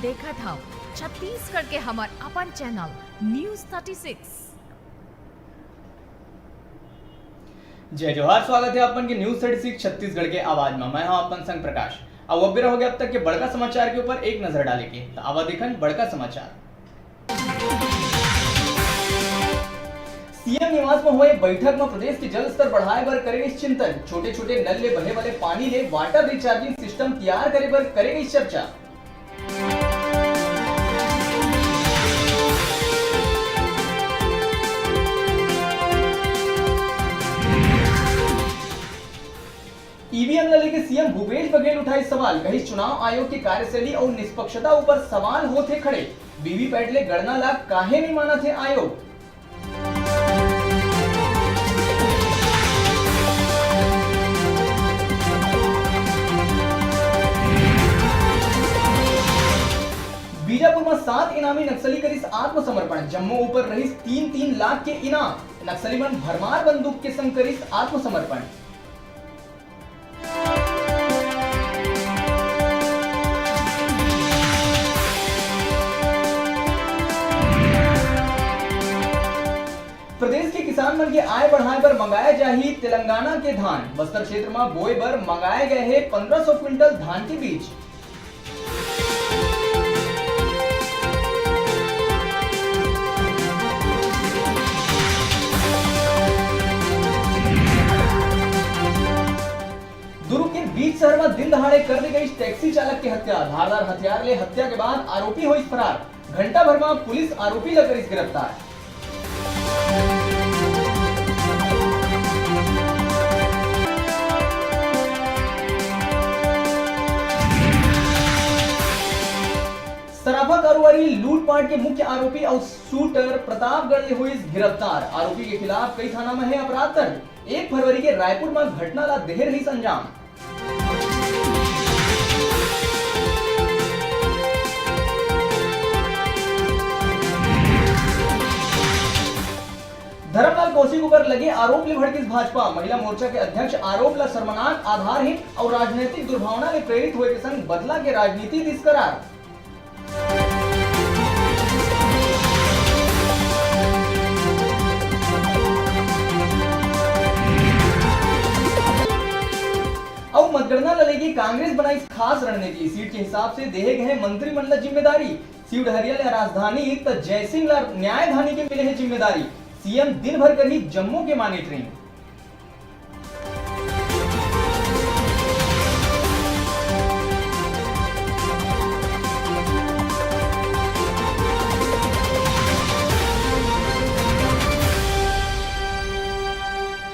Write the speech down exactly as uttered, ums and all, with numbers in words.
देखत हव छत्तीसगढ़ के हमर अपन चैनल न्यूज़ थर्टी सिक्स। जय जोहार, स्वागत हे आप मन के न्यूज़ थर्टी सिक्स छत्तीसगढ़ के आवाज म। मैं हूं आप मन संग प्रकाश। अब बेरा हो गया अब तक के बड़का समाचार के ऊपर एक नजर डाले के, त आवा देखन बड़का समाचार। सीएम निवास म होए बैठक म प्रदेश के जल स्तर बढ़ाए बर करे गइस चिंतन। छोटे-छोटे नल ले बहे वाले पानी ले वाटर रिचार्जिंग सिस्टम तैयार करे बर करे गइस चर्चा। ईवीएम ल लेके सीएम भूपेश बघेल उठाइस सवाल, कहिस चुनाव आयोग के कार्यशैली अउ निष्पक्षता ऊपर सवाल होत हे खड़े। वीवीपैट ले गणना ला काहे नइ मानत हे आयोग? बीजापुर म सात इनामी नक्सली करिस आत्मसमर्पण, जम्मो ऊपर रहिस तीन तीन लाख के इनाम। नक्सली मन भरमार बंदूक के संग करिस आत्मसमर्पण। प्रदेश के किसान मन के आय बढ़ाए बर मंगाए जाही तेलंगाना के धान। बस्तर क्षेत्र म बोए बर मंगाए गए हे पंद्रह सौ क्विंटल धान के बीज। दुर्ग के बीच शहर म दिन दहाड़े कर दे गई टैक्सी चालक के हत्या। धारदार हथियार ले हत्या के बाद आरोपी होइस फरार। घंटा भर म पुलिस आरोपी ल करिस गिरफ्तार। सराफा कारोबारी लूटपाट के मुख्य आरोपी अउ शूटर प्रतापगढ़ ले होइस गिरफ्तार। आरोपी के खिलाफ कई थाना म हे अपराध दर्ज। एक फरवरी के रायपुर म घटना ला देहे रहिस अंजाम। धरमलाल कौशिक ऊपर लगे आरोप ले भड़किस भाजपा। महिला मोर्चा के अध्यक्ष आरोप ला शर्मनाक, आधारहीन अउ राजनैतिक दुर्भावना ले प्रेरित होए के संग बदला के राजनीति दिस करार। अउ मतगणना ल लेके कांग्रेस बनाइस खास रणनीति, सीट के हिसाब से देहे गए मंत्री मन ल जिम्मेदारी। शिव डहरिया ल राजधानी त जयसिंह ल न्यायधानी के मिले हे जिम्मेदारी। सीएम दिन भर करही जम्मो के मॉनिटरिंग।